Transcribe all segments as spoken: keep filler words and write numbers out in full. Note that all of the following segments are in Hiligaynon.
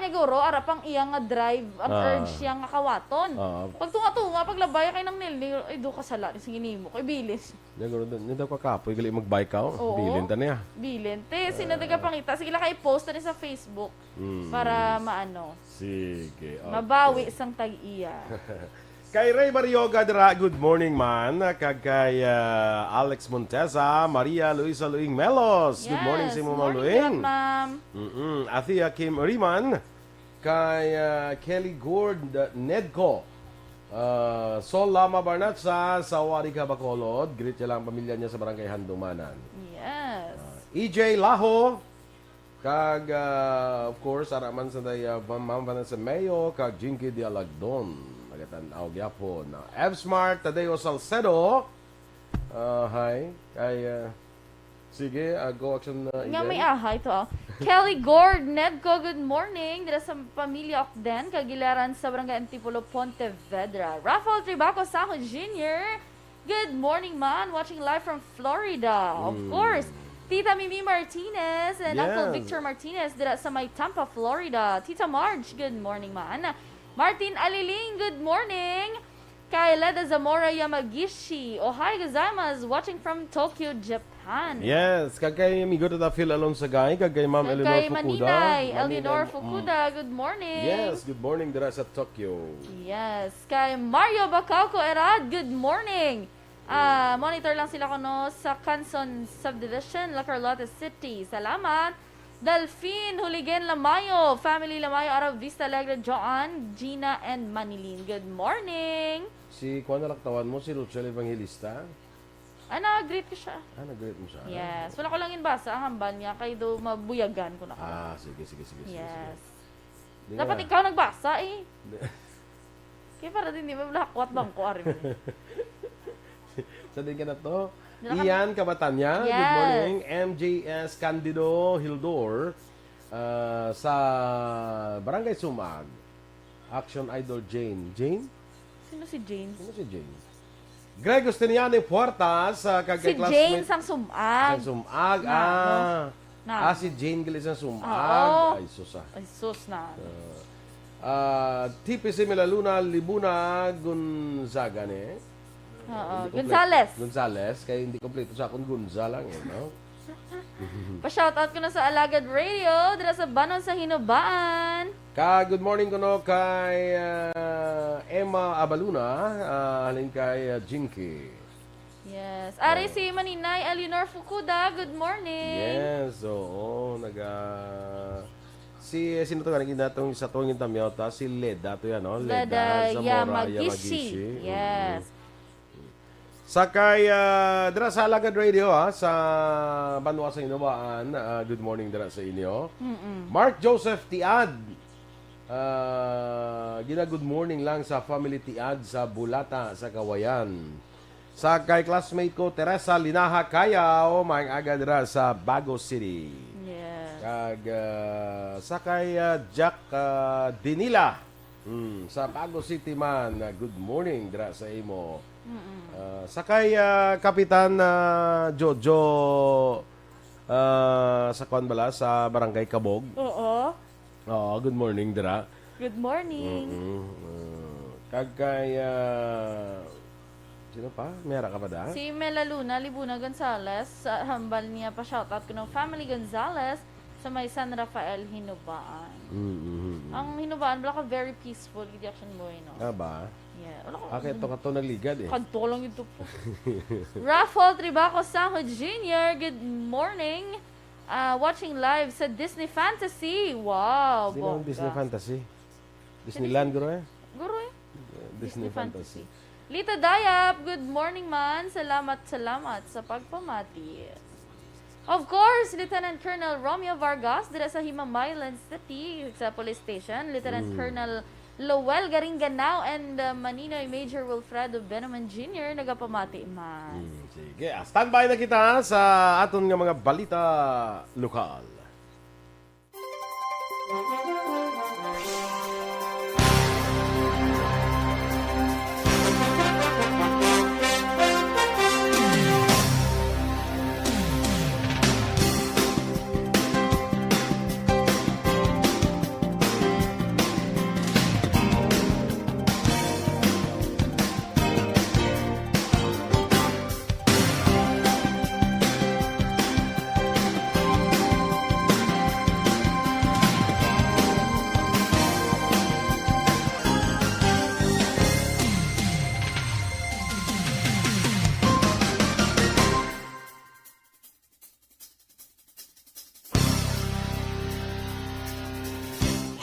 Siguro, ara pang iya nga drive, ang Ah. urge siya nga kawaton. Ah. Pagtunga-tunga, paglabay kay nang nilnil, "Ay, do ka sala, sing inimo ko, ibilin." Siguro, doon, hindi daw kakapoy, gali magbike out. Oo. Bilin ta niya. Bilin. Te, sino Ah. taga pangita? Sige lang, kay post na sa Facebook Mm. para maano. Sige, okay. Mabawi sang tag-iya. Kay Ray Barrioga dira, good morning, man. Kag kay, ah, Alex Montesa, Maria Luisa Luing Melos. Good morning Yes, sa imo, Ma'am morning, Luing. Direk, ma'am. Mm-mm. Athea Kim Riman, kay, ah, Kelly Gord Nedco. Ah, Sol Lama Barnatsa, sa Wari ka, Bacolod. Greet niya lang ang pamilya niya sa Barangay Handumanan. Yes. Ah, E J Laho, Kag, ah, of course, ara man sa day, ah, Ma'am, Ma'am Vanessa Mayo, kag Jinky Dialagdon. Nagatan-aw gyapon. Ah, Ev Smart, Tadeo Salcedo. Ah, hi. Kay, ah, sige, ah, go action, ah, Nga may Eden. Ahay to, ah. Kelly Gord Nedco, good morning. Dira sa pamilya Okden, Kagilaran sa Barangay Antipolo, Pontevedra. Rafael Tribaco Sanjo Junior, good morning, man. Watching live from Florida. Of Mm. course, Tita Mimi Martinez and Uncle Yes. Victor Martinez dira sa may Tampa, Florida. Tita Marge, good morning, man. Martin Aliling, good morning. Kay Leda Zamora Yamagishi, "Ohayou gozaimasu, watching from Tokyo, Japan." Yes, kag kay amigo Tata Phil Alonsagay, kag kay Ma'am Kag Eleanor kay Fukuda. Maninay, Maninay, Eleanor mm. Fukuda, good morning. Yes, good morning dira sa Tokyo. Yes, kay Mario Bacauco Erad, good morning. Ah, Mm. monitor lang sila kuno sa Canson Subdivision, La Carlota City. Salamat. Delfin Huligen Lamayo, family Lamayo, Arab Vista Alegre, Joan, Gina, and Manilin. Good morning. Si kuan na lang tawag mo, si Rochelle Evangelista? Ah, nag-greet ko siya. Ah, nag-greet mo siya? Yes. Wala ko lang inbasa ang hambal niya, kay do mabuyagan ko na ko. Ah, sige, sige, sige, sige, Yes. sige. Di Dapat nga. ikaw nagbasa eh. Di- Kaya para din di ba lakwat bangko, ari mo. Sa din ka na to? Dala kami. Ian Kabatanya, good Yes. morning. M J S Candido Hildor, ah, sa Barangay Sumag. Action Idol Jane. Jane? Sino si Jane? Sino si Jane? Greg Justiniani Puertas, ah, kag Si kay Jane classmate sang Sumag. Sang Sumag, Na, ah. no? Na. Ah, si Jane gali sang Sumag. Oo. Ay, sus, ah. Ay, sus na. Ah, ah, T P C Milaluna, Libuna, Gonzaga, ne? Oo, Hindi kompleto. Gonzales. Gonzales, kaya hindi kompleto sa akong Gonza lang, eh, no? Pa-shoutout ko na sa Alagad Radio, dira sa Banon sa Hinubaan. Ka, good morning kuno kay, ah, Emma Abaluna, ah, halin kay, ah, Jinky. Yes. Ari Oh. si Maninay Eleanor Fukuda, good morning. Yes, oo, naga-, si, sino to nga naging natong sa tuwing tamyaw ta? Si Leda to yan, no? Leda Leda Zamora Yamagishi. Yamagishi. Yes. Mm. Sa kay, ah, dira sa Alagad Radio, ha, sa Banwa sa Hinubaan, ah, good morning dira sa inyo. Mm-mm. Mark Joseph Tiad, ah, gina-good morning lang sa family Tiad sa Bulata, sa Kawayan. Sa kay classmate ko, Teresa Linaha Cayaw, maayong aga dira sa Bago City. Yes. Kag, ah, sa kay, ah, Jack, ah, Dinila, Hmm, sa Bago City man, ah, good morning dira sa imo. Mm-mm. Ah, sa kay, ah, Kapitan, ah, Jojo, ah, sa kuan bala, sa Barangay Kabog. Oo. Oo, good morning dira. Good morning. Mm-mm. Ah, kag kay, ah, sino pa? May ara ka pa da? Si Mela Luna Libuna Gonzalez, sa hambal niya pa shoutout kuno family Gonzalez sa may San Rafael, Hinubaan. Mm, mm, mm. Ang Hinubaan, wala ka very peaceful, gid action boy, no? Ah, ba? Yeah. Wala ka, Ah, kay to, kato nagligad, eh. Kadto lang ito po. Rafael Tribaco Sanjo Junior, good morning. Ah, watching live sa Disney Fantasy. Wow, Di naman bongga. Disney Fantasy. Disneyland, Disney. guro, eh. Guro, eh. Disney Disney Fantasy. Fantasy. Lita Dayap, good morning man. Salamat, salamat sa pagpamati. Of course, Lieutenant Colonel Romeo Vargas, dira sa Himamaylan City, sa police station. Lieutenant Mm. Colonel Lowell Garinganao and, uh, Maninoy Major Wilfredo Benaman Junior, nagapamati man. Mm, sige. Ah, standby na kita sa aton nga mga balita lokal.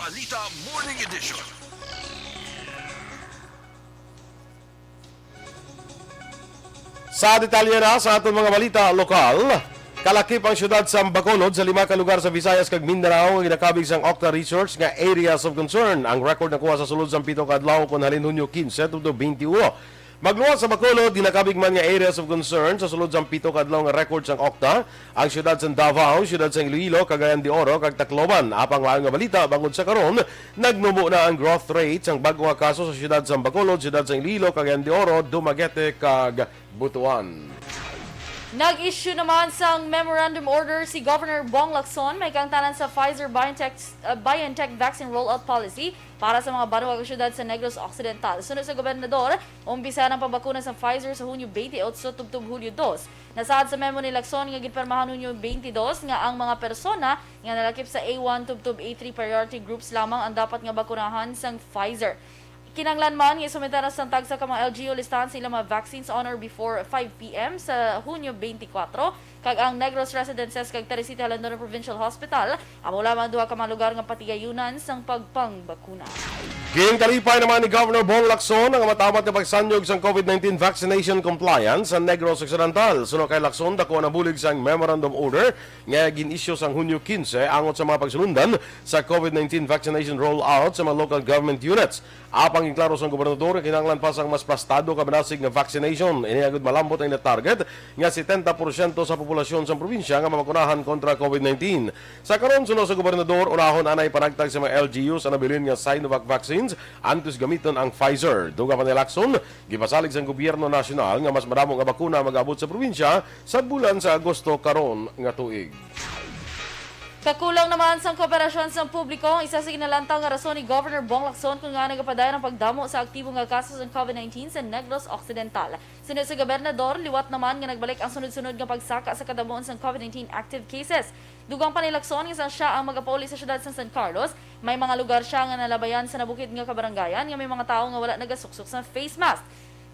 Balita Morning Edition. Sa detalye na sa aton mga balita lokal, kalakip ang siyudad sa Bacolod sa lima ka lugar sa Visayas kag Mindanao nga ginakabig sang OCTA Research nga Areas of Concern. Ang record nakuha sa sulod sang pito ka adlaw kon halin Hunyo quince tubtob twenty-one. Magluwas sa Bacolod, ginakabig man nga Areas of Concern sa sulod sang pito ka adlaw nga record sang OCTA, ang siyudad sang Davao, siyudad sang Iloilo, Cagayan de Oro, kag Tacloban. Apang maayo nga balita, bangod sa karon, nagnubo na ang growth rate sang bag-o nga kaso sa siyudad sang Bacolod, siyudad sang Iloilo, Cagayan de Oro, Dumaguete, kag Butuan. Nag-issue naman sang memorandum order si Governor Bong Lacson mahikangtanan sa Pfizer-BioNTech, uh, BioNTech vaccine rollout policy para sa mga banwa kag syudad sa Negros Occidental. Suno sa gobernador, umpisahan ang pagbakuna sa Pfizer sa Hunyo twenty-eight tubtob Hulyo dos. Nasaad sa memo ni Lacson nga ginpirmahan Hunyo twenty-two nga ang mga persona nga nalakip sa A one tubtob A three priority groups lamang ang dapat nga bakunahan sang Pfizer. Kinahanglan man nga isumite na sang tagsa ka mga L G U listahan sa ilang mga vaccines on or before five P M sa Hunyo twenty-four, kag ang Negros Residences kag Teresita Jalandon Provincial Hospital amo lamang duha ka mga lugar nga patigayunan sang pagpangbakuna. Ginkalipay naman ni Governor Bong Lacson ang matamat nga pagsanyog sang COVID nineteen vaccination compliance sa Negros Occidental. Suno kay Lacson, daku na bulig sang memorandum order nga gin-issue sang Hunyo quince angot sa mga pagsulundan sa COVID nineteen vaccination rollout sa mga local government units. Apang ginklaro sang gobernador nga kinahanglan pa sang mas plastado kag manasig nga vaccination. Ini agud malambot ang ina-target nga setenta porsyento sa populasyon sang probinsya nga mabakunahan kontra COVID nineteen. Sa karon, suno sa gobernador, unahon anay panagtag sa mga L G Us ang nabilin nga Sinovac vaccines antes gamiton ang Pfizer. Dugang pa ni Lacson, gipasalig sang gobyerno nasyonal nga mas madamo nga bakuna mag-abot sa probinsya sa bulan sa Agosto karon nga tuig. Kakulang naman sang kooperasyon sang publiko ang isa sa ginalantaw nga rason ni Governor Bong Lacson kung ngaa nagapadayon ang pagdamo sa aktibo nga kaso sang COVID nineteen sa Negros Occidental. Suno sa gobernador, liwat naman nga nagbalik ang sunod-sunod nga pagsaka sa kadamuon sang COVID nineteen active cases. Dugang pa ni Lacson nga sang siya ang magapauli sa siyudad sang San Carlos, may mga lugar siya nga nalabayan sa nabukid nga kabarangayan nga may mga tawo nga wala nagasuksok sang face mask.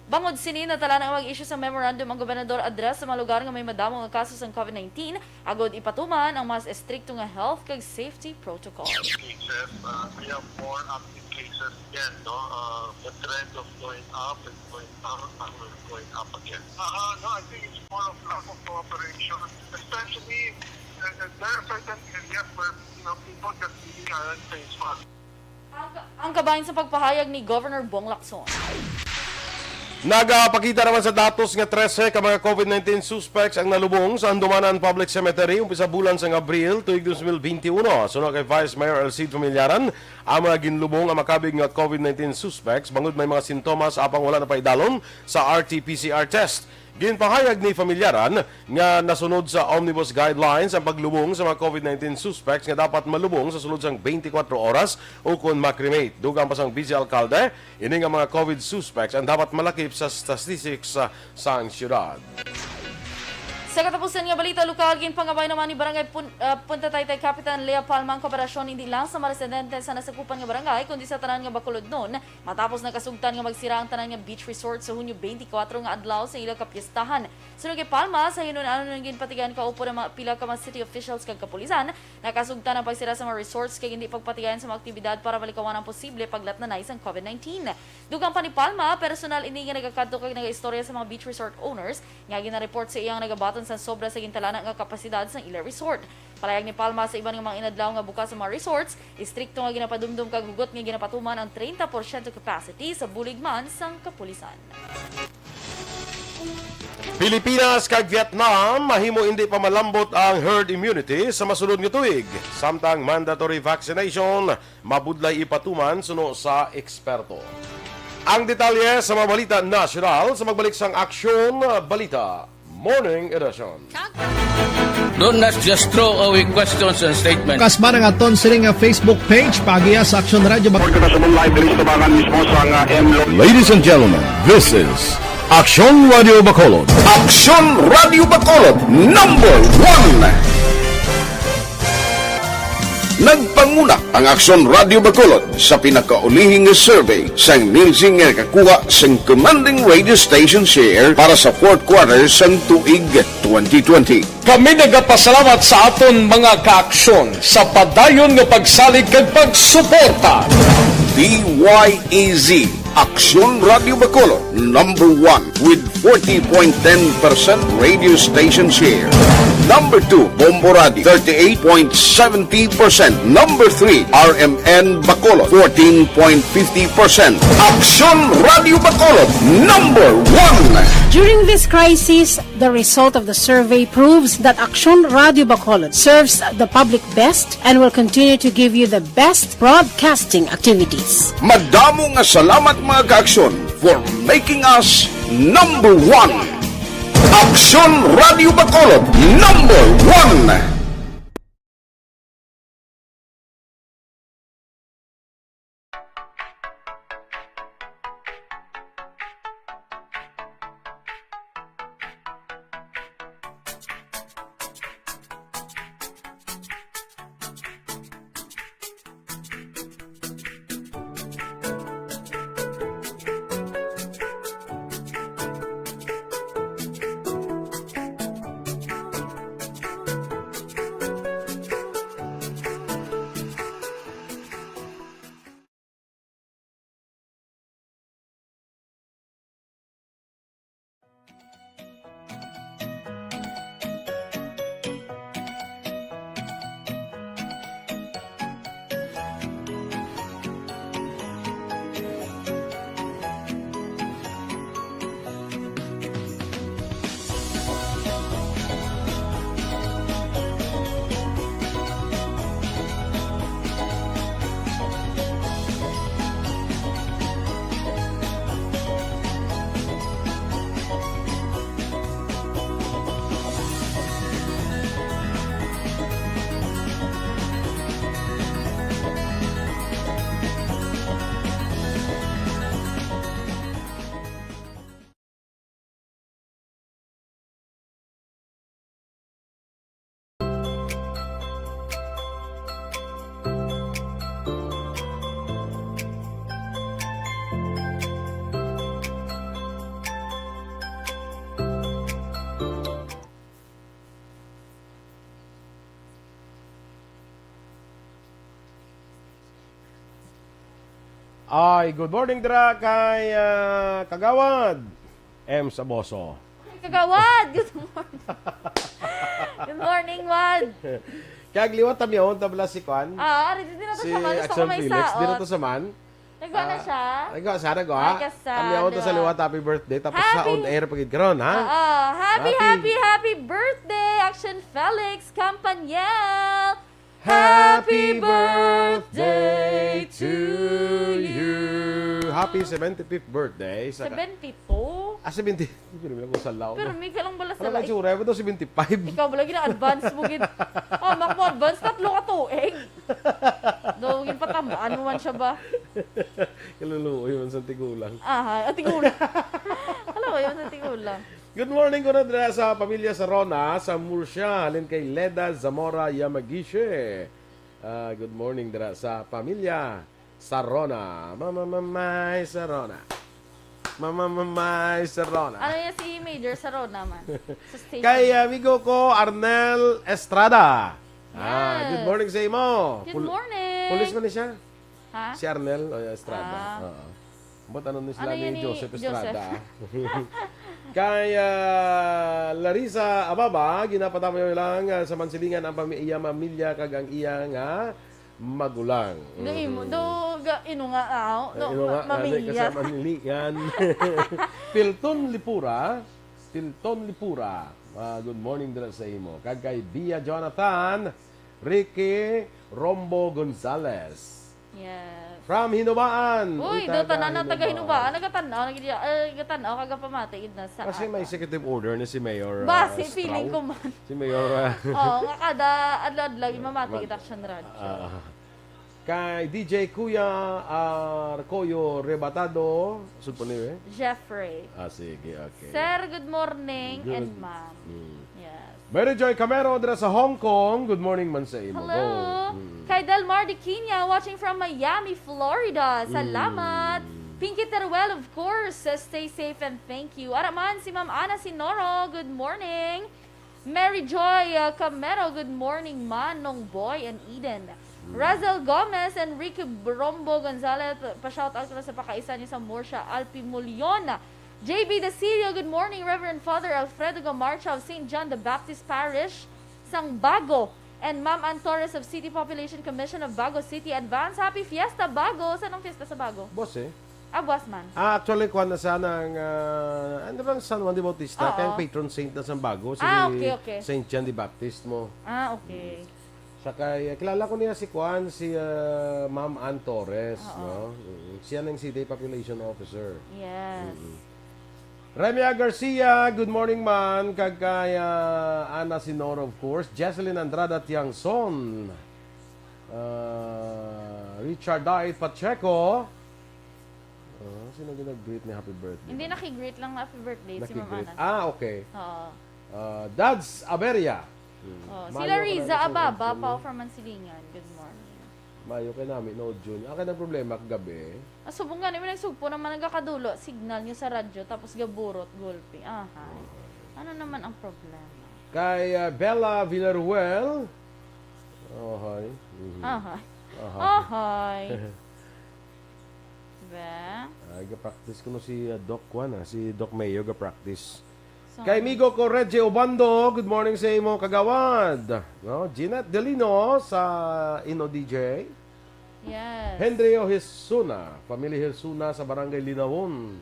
Bangod sini, natala na nga mag-issue sang memorandum ang gobernador address sa mga lugar nga may madamo nga kaso sang COVID nineteen, agod ipatuman ang mas estrikto nga health kag safety protocol. Cases, uh, we have more active cases again, no? Uh, the trend of going up and going up and going up again. Uh, no, I think it's more of lack of cooperation, especially, uh, uh, there are certain areas where, you know, people just really aren't safe. Ang, ang kabahin sa pagpahayag ni Governor Bong Lacson. Nagapakita naman sa datos nga trese ka mga COVID nineteen suspects ang nalubong sa Handumanan Public Cemetery umpisa bulan sang Abril tuig dos mil bente uno. Suno kay Vice Mayor Alcid Familiaran, ang mga ginlubong ang makabig nga COVID nineteen suspects bangod may mga sintomas apang wala na paidalom sa R T P C R test. Ginpahayag ni Familiaran nga nasunod sa Omnibus Guidelines ang paglubong sa mga COVID nineteen suspects nga dapat malubong sa sulod sang twenty-four oras ukon ma-cremate. Dugang pa sang Vice Alcalde, ini nga mga COVID suspects ang dapat malakip sa statistics, ah, sang siyudad. Sa katapusan nga balita lokal, ginpangabay naman ni Barangay Pun-, ah, Punta Taytay Kapitan Lea Palma ang kooperasyon hindi lang sa mga residente sa nasakupan nga barangay, kundi sa tanan nga Bacolodnon, matapos nakasugtan nga magsira ang tanan nga beach resort sa Hunyo twenty-four nga adlaw sa ila kapiestahan. Suno kay Palma, sa hinuon-anon nga ginpatigayon kaupod ang mga pila ka mga city officials kag kapulisan, nakasugtan ang pagsira sa mga resorts kag hindi pagpatigayon sa mga aktibidad para malikawan ang posible paglatnanay sang COVID nineteen. Dugang pa ni Palma, personal ini nga nagakadto kag nagaistorya sa mga beach resort owners nga ginareport sa iyang nagabaton sang sobra sa gintalana nga kapasidad sang ila resort. Palayag ni Palma, sa iban nga mga inadlaw nga bukas ang mga resorts, istrikto nga ginapadumdom kag hugot nga ginapatuman ang treinta porsyento capacity sa bulig man sang kapulisan. Pilipinas kag Vietnam mahimo indi pa malambot ang herd immunity sa masunod nga tuig, samtang mandatory vaccination mabudlay ipatuman suno sa eksperto. Ang detalye sa mga balita nasyonal sa magbalik sang Aksyon Balita Morning Edition. Don't not just throw away questions and statements. Kasba nga aton sini nga Facebook page, paagiha sa Aksyon Radio Bacolod. Report kita sa live diri sa tabangan mismo sa nga M L O. Ladies and gentlemen, this is Aksyon Radio Bacolod. Aksyon Radio Bacolod, number one. Nagpanguna ang Aksyon Radio Bacolod sa pinakaulihi nga survey sang Nielsen nga nakakuha sang commanding radio station share para sa fourth quarter sang tuig twenty twenty. Kami nagapasalamat sa aton mga kaaksyon sa padayon nga pagsalig kag pagsuporta. D Y E Z, Aksyon Radio Bacolod, number one with forty point ten percent radio station share. Number two, Bombo Radio, thirty-eight point seventy percent. Number three, R M N Bacolod, fourteen point fifty percent. Aksyon Radio Bacolod, number one. During this crisis, the result of the survey proves that Aksyon Radio Bacolod serves the public best and will continue to give you the best broadcasting activities. Madamo nga salamat, mga kaaksyon, for making us number one. Aksyon Radio Bacolod, number one. Ay, good morning dira kay, ah, Kagawad M Saboso. Kagawad, good morning. Good morning, Wad. Kag liwat ta miyahon ta bala si Kwan? Ah, ari, dito na to Si sa man. Gusto ko Action may Felix, saot. Dito to sa man. Nagwa na Ah, siya? Nagwa siya, nagwa. Ay, kasano? Kami ako to sa liwat, happy birthday. Tapos sa Happy. On air pa gid karon, ha? Oo. Happy, Happy. happy, happy birthday, Action Felix Campaniel! Happy Happy birthday birthday to to you. you. Happy seventy-fifth birthday sa ka- Seventy-two? Ah, seventy. Pero may lang ko sa law, Pero no? May ka lang bala sa Ano ka lain. Tsura? Ba't daw seventy-five? Ikaw bala, gina-advance mo gid. Ah, mak mo advance, tatlo ka tuig. Do, ginpatamaan mo man siya ba? Kaluluoy man sa tigulang. Aha, ah, tigulang. Kaluluoy man sa tigulang. Good morning ko na dira sa pamilya Sarona, sa Murcia, halin kay Leda Zamora Yamagishi. Ah, good morning dira sa pamilya Sarona. Mama, mamay, Sarona. Mama, mamay, Sarona. Ano yan si Major Sarona man? Sa station. Kay amigo ko, Arnel Estrada. Ah, Yes. Good morning sa imo. Good Pul-, morning. Pulis man ni siya? Ha? Si Arnel o Estrada. Ah. Oo. Ba't ano ni sila Ano ni yan ni Joseph Joseph? Estrada? Kay, ah, Larissa Ababa, ginapatama lang, ah, sa Mansilingan ang pami-, iya mamilya kag ang iya nga magulang. Do imo, Mhm. do ga-, ino nga, aw, Eh, do ino nga, ma-, ah, di ka mamilya. Sa Mansilingan. Pilton Lipura, Pilton Lipura. Ah, good morning dira sa imo. Kag kay Bia Jonathan, Ricky Rombo Gonzalez. Yes. From Hinubaan. Uy, Uy, do taga tanan na taga Hinubaan. Hinubaan. Nagatan-aw, nag-, eh, nagatan-aw, kag pamati gid na sa Kasi may ata. Executive order ni si Mayor, Ba, ah, si feeling Estrao. Ko man. Si Mayor, ah, Oo, nga kada adlaw-adlaw, imamati Ma-, kita Action Radio. ah, kay D J Kuya, ah, Arcoyo Rebatado, sud po niyo eh? Jeffrey. Ah, sige, okay. Sir, good morning, Good. And ma'am. Mm. Yes. Mary Joy Camero dira sa Hong Kong. Good morning man sa imo. Hello. Go. Mm. Kay Delmar Diquiña, watching from Miami, Florida. Salamat. Mm. Pinky Teruel, of course. Uh, stay safe and thank you. Ara man si Ma'am Ana Sinoro. Good morning. Mary Joy, uh, Camero. Good morning, Manong Boy and Eden. Mm. Razel Gomez and Ricky Brombo Gonzalez, pa-shoutout ko na sa pakaisa niya sa Murcia, Alpi Mulion. J B Dasilio, good morning, Reverend Father Alfredo Gamarcha of Saint John the Baptist Parish, sang Bago, and Ma'am Ann Torres of City Population Commission of Bago City. Advance Happy Fiesta, Bago! Saan ang fiesta sa Bago? Boss eh. Ah, buwas man. Ah, actually, kuwan na sana ang, ah, ano bang San Juan de Bautista? Oo. Kaya ang patron saint na sang Bago, si Ah, okay, okay. Saint John the Baptist mo. Ah, okay. Sa kay, kilala ko niya si kuan, si, ah, Ma'am Ann Torres, Oo. no? Mm, siya nang city population officer. Yes. Mm-mm. Remia Garcia, good morning man. Kag kay, ah, Ana Sinoro, of course. Jesselyn Andrada Tiangson. Ah, Richard Dait Pacheco. Ah, sino ginag-greet ni happy birthday? Hindi, naki-greet lang na happy birthday si Ma'am Naki-greet. Ana. Ah, okay. Oo. Ah, Dads Averia. Hmm. Oh, si Mayo ka na Larissa sa Ababa, June. Pao from Mansilingan. Good morning. Mayo kay nami, no, June. Ang kanang problema kagabi. Ah, subong gani, may nagsugpo naman nagkakadulo, signal niyo sa radyo, tapos gaburot, gulpi. Ahay. Ano naman ang problema? Kay, ah, Bella Villaruel. Ahay. Mhm. Ahay. Ahay. Ahay. Be? Ah, ga-practice ko no si, ah, Doc Juan, ah. Si Doc Mayo ga-practice. So, Kay amigo ko, Reggie Obando, good morning sa imo, kagawad. No? Jeanette Delino sa Ino D J. Yes. Henry Ohisuna, family Hisuna sa Barangay Linawon,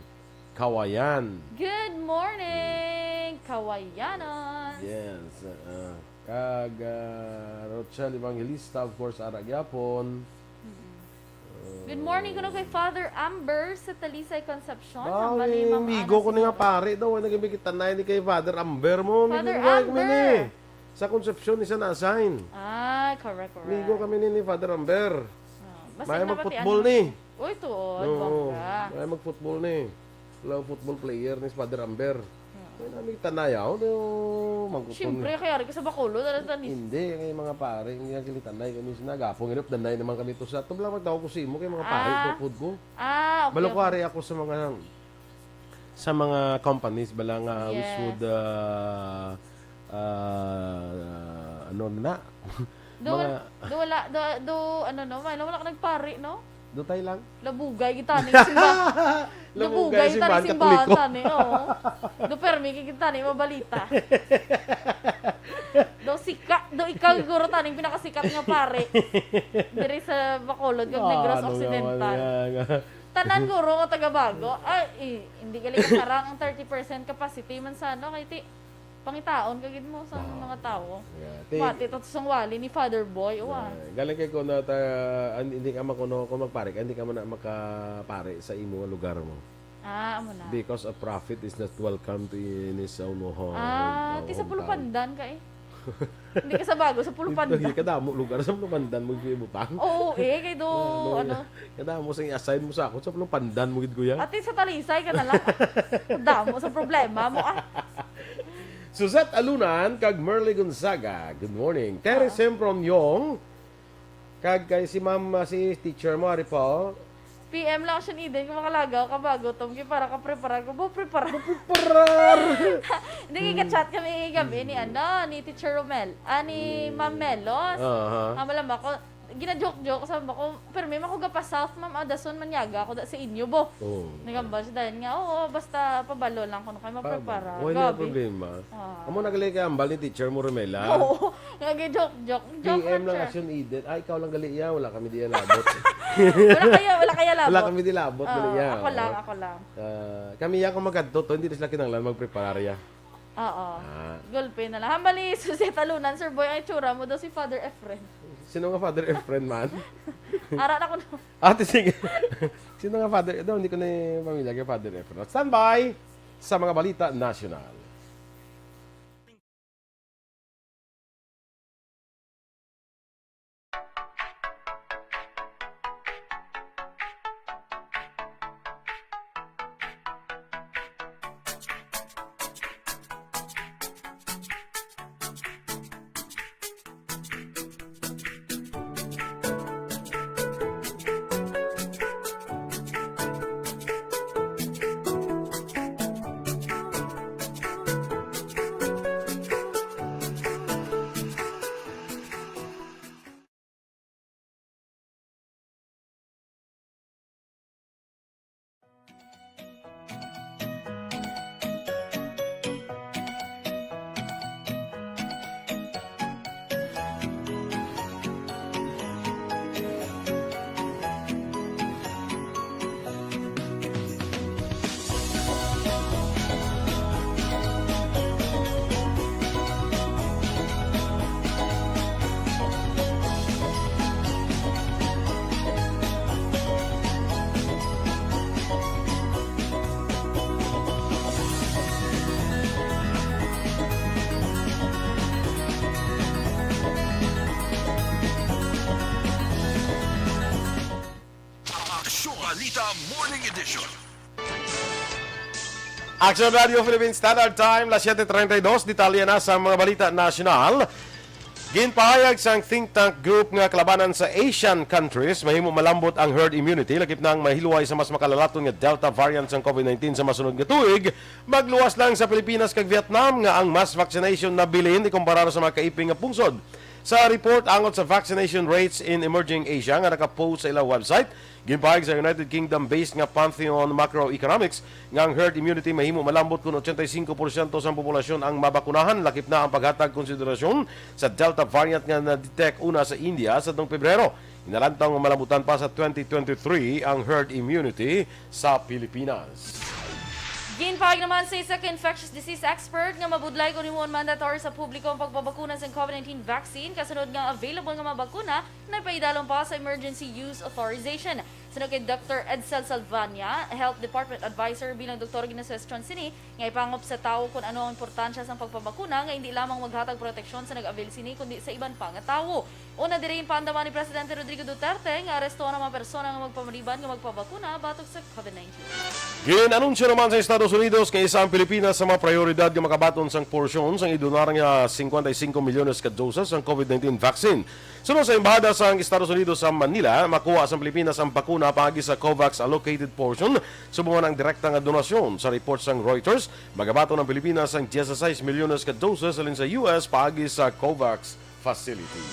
Kawayan. Good morning, Kawayanon. Yes, uh, kag, uh, Rochelle Evangelista, of course, ara gyapon. Mm-mm. Uh, Good morning kuno kay Father Amber sa Talisay, Concepcion. Bawi, Hambali, Ma'am migo Ana ko ni nga Sinora. Pare daw, ay nagimikitanay ni kay Father Amber mo. Father Migo kami Amber. ni. Sa Concepcion, isa na-assign. Ah, correct, correct. Migo kami ni, ni Father Amber. Ah, basta May nabatian mag-football mo. ni. Uy, tuod, Oo, bongga. May mag-football ni. Wala football player ni si Father Amber. Ah. Ay, nami tanayaw, do, mangkuton Siyempre, ni. Kaya rin ka sa Bacolod, ano, tanis? Hindi, kay mga pare, hindi ang kilitanay kami sinagapong, hirap danay naman kami to sa, ito lang magtawag ko sa imo, kay mga pare, Ah. to, food ko. Ah, okay, Balo ko okay. ari ako sa mga sa mga companies bala nga which Yes. would, ah, ah, ano na? Do, Mga do wala, do, do, ano, no? May wala ka nagpari, no? Do tayo lang? Labugay kita ni simba-, Labugay labugay kita ni simbahan simbahan Katoliko. tani, oo. Do permi kita ni mabalita. Do sika, do ikaw siguro taning pinakasikat nga pari diri sa Bacolod kag Ah, Negros ano Occidental. naman yan? Tanan guro nga taga Bago. Ay, i-, hindi gali kasarang ang thirty percent capacity man sa ano, kay ti, pangitaon ka gid mo sa Ah. mga tawo. Yeah, ti- Mati to sa wali ni Father Boy, o, ah. Ah, galing kay kuno ta, an-, hindi ka makuno kung magpare ka, hindi ka man na makapare sa imo nga lugar mo. Ah, amo na. Because a prophet is not welcome to in his own home, Ah, own ti sa hometown. Pulupandan ka eh. Hindi ka sa Bago, sa Pulupandan. Dito, kadamo lugar sa Pulupandan mo ibutang. Oo, eh, kay do, Ah, no, ano. Kadamo sa i-assign mo sa ako, sa Pulupandan mo gid, kuya. Ati sa Talisay ka na lang. Damo sa problema mo, ah. Suzette Alunan kag Merly Gonzaga, good morning. Terry Ah. Sempron Yong, kag kay si ma'am, ah, si teacher mo, ari po. P M lang siya ni Eden kung makalagaw ka ba, gutom kay para ka preparar ko. Bo, preparar. Preparar! Hindi, Hmm. kay ka-chat kami gabi ni, Hmm. ano, ni Teacher Romel, ah, ni Hmm. Ma'am Melos. Aha. Nga malam ako, gina-joke-joke, sabi ko, "Pero may mako gapa South, ma'am, ah, dason manyaga ako da sa inyo, bo." Oh. Nagambal siya dahil nga, "Oo, basta pabalo lang kung kayo maprepara." Wala Grabe. problema. Ah. Amo na gali kay ambal ni Teacher mo, Romela. Oo. Nga gi-joke-joke. Joke P M lang lang siya. Action Edit. Ah, ikaw lang gali iya. Wala kami di labot. Wala kaya, wala kaya labot. Wala kami di labot, Oo, gali iya. ako lang, Oo. ako lang. Ah, kami iya kung magkadto to, hindi na sila kinahanglan magprepararya. Oo. Ah. Gulpi na lang. Hambal ni Suzette Alunan, Sir Boy, ang itsura mo daw si Father Efren. Sino nga Father Efren man? Ara na ko na. Ate, sige. Sino nga Father? Daw, hindi ko na yung pamilya kay Father Efren. Standby sa mga balita nasyonal. Balita Morning Edition. Action Radio Philippine Standard Time, las siete treinta y dos. Detalye na sa mga balita nasyonal. Ginpahayag sang think tank group nga kalabanan sa Asian countries, mahimo malambot ang herd immunity lakip na ang mahilway sa mas makalalaton nga Delta variant sang COVID nineteen sa masunod nga tuig. Magluwas lang sa Pilipinas kag Vietnam nga ang mass vaccination nabilin ikumparar sa mga kaiping nga pungsod. Sa report angot sa vaccination rates in emerging Asia nga nakapost sa ilang website, ginpahayag sa United Kingdom-based nga Pantheon Macroeconomics nga ang herd immunity mahimo malambot kon ochenta y cinco porsyento sang populasyon ang mabakunahan, lakip na ang paghatag konsiderasyon sa Delta variant nga na-detect una sa India sa tuong Pebrero. Inalantaw nga malambutan pa sa twenty twenty-three ang herd immunity sa Pilipinas. Ginpahayag naman sa isa ka infectious disease expert nga mabudlay kon himuon mandatory sa publiko ang pagpabakuna sa COVID nineteen vaccine kasunod nga available nga mga bakuna nagpaidalom pa sa emergency use authorization. Suno kay Doktor Edsel Salvania, Health Department Advisor, bilang doktor ginasuwestyon sini nga ipangop sa tawo kon ano ang importansya sang pagpabakuna nga hindi lamang maghatag proteksyon sa nag-avail sini kundi sa iban pa nga tawo. Una diri, ginpaandam ni Presidente Rodrigo Duterte nga arestohon ang mga persona nga magpamaliban nga magpabakuna batok sa COVID nineteen. Gin-anunsyo naman sa Estados Unidos nga isa ang Pilipinas sa mga prioridad nga makabaton sang porsyon sang idunar nga cincuenta y cinco milyones ka doses sang COVID nineteen vaccine. Suno sa Embahada sang Estados Unidos sa Manila, makuha sang Pilipinas ang bakuna paagi sa COVAX allocated portion, subong man ang direkta nga donasyon. Sa report sang Reuters, magabaton ang Pilipinas sang dieciséis milyones ka doses halin sa U S paagi sa COVAX facility.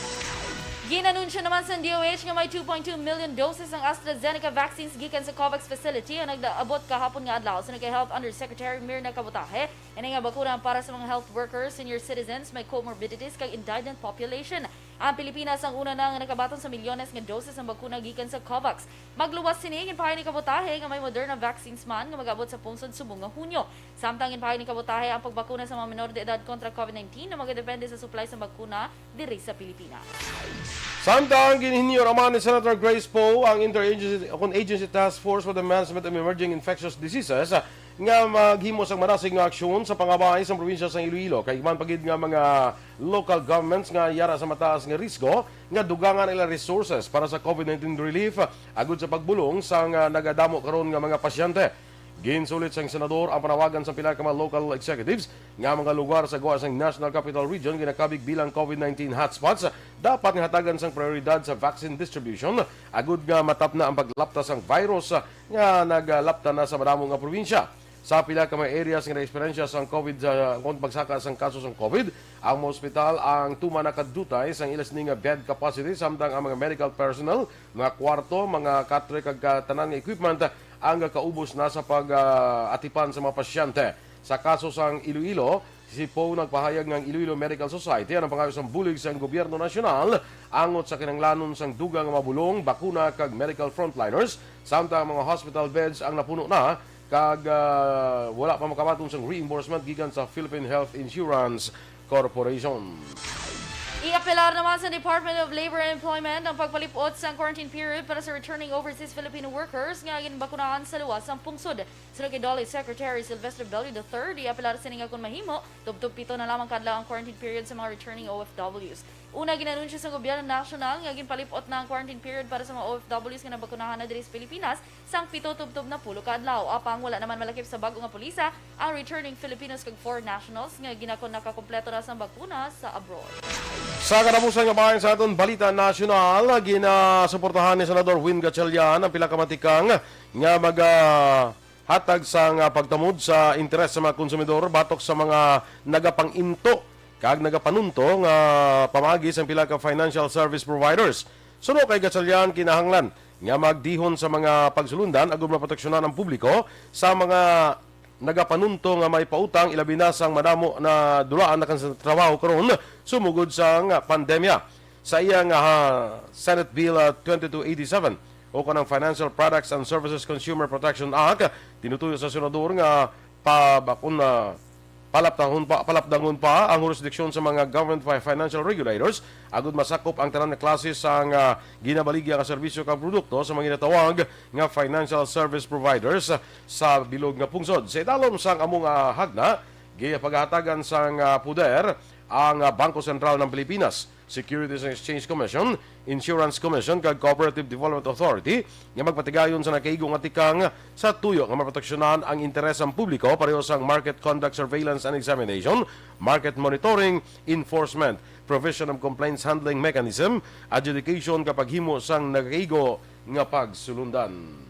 Gin-anunsyo naman sa D O H nga may two point two million doses ang AstraZeneca vaccines gikan sa COVAX facility ang nagdaabot kahapon nga adlaw. Suno kay Health Undersecretary Mirna Kabutahe, ini nga bakuna para sa mga health workers, senior citizens, may comorbidities, kag indigent population. Ang Pilipinas ang una na nga nakabaton sa milyones nga doses sang bakuna gikan sa COVAX. Magluwas sini, ginpahayag ni Kabutahe nga may Moderna vaccines man nga mag-abot sa pungsod subong nga Hunyo. Samtang ginpahayag ni Kabutahe ang pagbakuna sa mga menor de edad kontra COVID nineteen na magadepende sa supply sa bakuna diri sa Pilipinas. Samtang ginhinyo naman ni Senator Grace Poe ang Interagency, kon Agency Task Force for the Management of Emerging Infectious Diseases nga maghimo sang manasig nga aksyon sa pangabay sa probinsya sa Iloilo, kay man pa gid nga mga local governments nga yara sa mataas nga risgo nga dugangan ila resources para sa COVID nineteen relief agud sa pagbulong sa nga nagadamo karon nga mga pasyente. Ginsulit sang senador ang panawagan sa pila ka mga local executives nga mga lugar sa gwa sang National Capital Region ginakabig bilang COVID nineteen hotspots dapat nga hatagan sang prioridad sa vaccine distribution agud nga matapna ang paglapta sang virus nga nagalapta na sa madamo nga probinsya. Sa pila ka mga areas nga na-eksperyensya sang COVID sa kon pagsaka sang kaso sang COVID, ang mga ospital ang tuman nakadutay sang ila sini nga bed capacity, samtang ang mga medical personnel, mga kwarto, mga katre kag tanan nga equipment ang kaubos na sa pag-atipan sa mga pasyente. Sa kaso sang Iloilo, si Poe nagpahayag nga ang Iloilo Medical Society ang pangayo sang bulig sang gobyerno nasyonal angot sa kinahanglanon sang dugang nga mabulong, bakuna kag medical frontliners, samtang ang mga hospital beds ang napuno na kag ah, wala pa makabaton sang reimbursement gikan sa Philippine Health Insurance Corporation. Iapelar naman sa Department of Labor and Employment ang pagpalip-ot sang quarantine period para sa returning overseas Filipino workers nga ginbakunahan sa luwas sang pungsod. Suno kay DOLE Secretary Sylvester Bello the third, iapelar sini nga kon mahimo, tubtob pito na lamang ka adlaw ang quarantine period sa mga returning O F Ws. Una, gin-anunsyo sa gobyerno nasyonal nga ginpalip-ot na ang quarantine period para sa mga O F Ws nga nabakunahan na diri sa Pilipinas sang pito tubtob napulo ka adlaw. Apang wala naman malakip sa bag-o nga pulisa ang returning Filipinos kag foreign nationals nga ginakon nakakompleto na sang bakuna sa abroad. Sa katapusan nga bahin sa aton balita nasyonal, ginasuportahan ni Senador Win Gatchalian ang pila ka matikang nga magahatag sang pagtamod sa interes sa mga konsumidor batok sa mga nagapang-into kag nagapanunto nga pamaagi sang pila ka financial service providers. Suno kay Gatchalian, kinahanglan nga magdihon sa mga pagsulundan agud maproteksyonan ang publiko sa mga nagapanunto nga may pautang, ilabi na sang madamo na dulaan na kan sa trabaho karon sumugod sang pandemya. Sa iya nga, ha, Senate Bill, ah, twenty-two eighty-seven o kanang Financial Products and Services Consumer Protection Act, tinutuyo sa senador nga pabakun na palapdangon pa, palapdangon pa ang jurisdiction sa mga government fi-, financial regulators agud masakop ang tanan nga klase sang, ah, ginabaligya nga serbisyo kag produkto sa mga ginatawag nga financial service providers sa bilog nga pungsod. Sa idalom sang amo nga hagna, gipagahatagan sang, ah, poder ang, ah, Bangko Sentral ng Pilipinas. Securities and Exchange Commission, Insurance Commission, kag Cooperative Development Authority nga magpatigayon sa nakaigo nga tikang sa tuyo nga maproteksyonan ang interes sang publiko, pareho sang market conduct surveillance and examination, market monitoring, enforcement, provision of complaints handling mechanism, adjudication, kag paghimo sang nakaigo nga pagsulundan.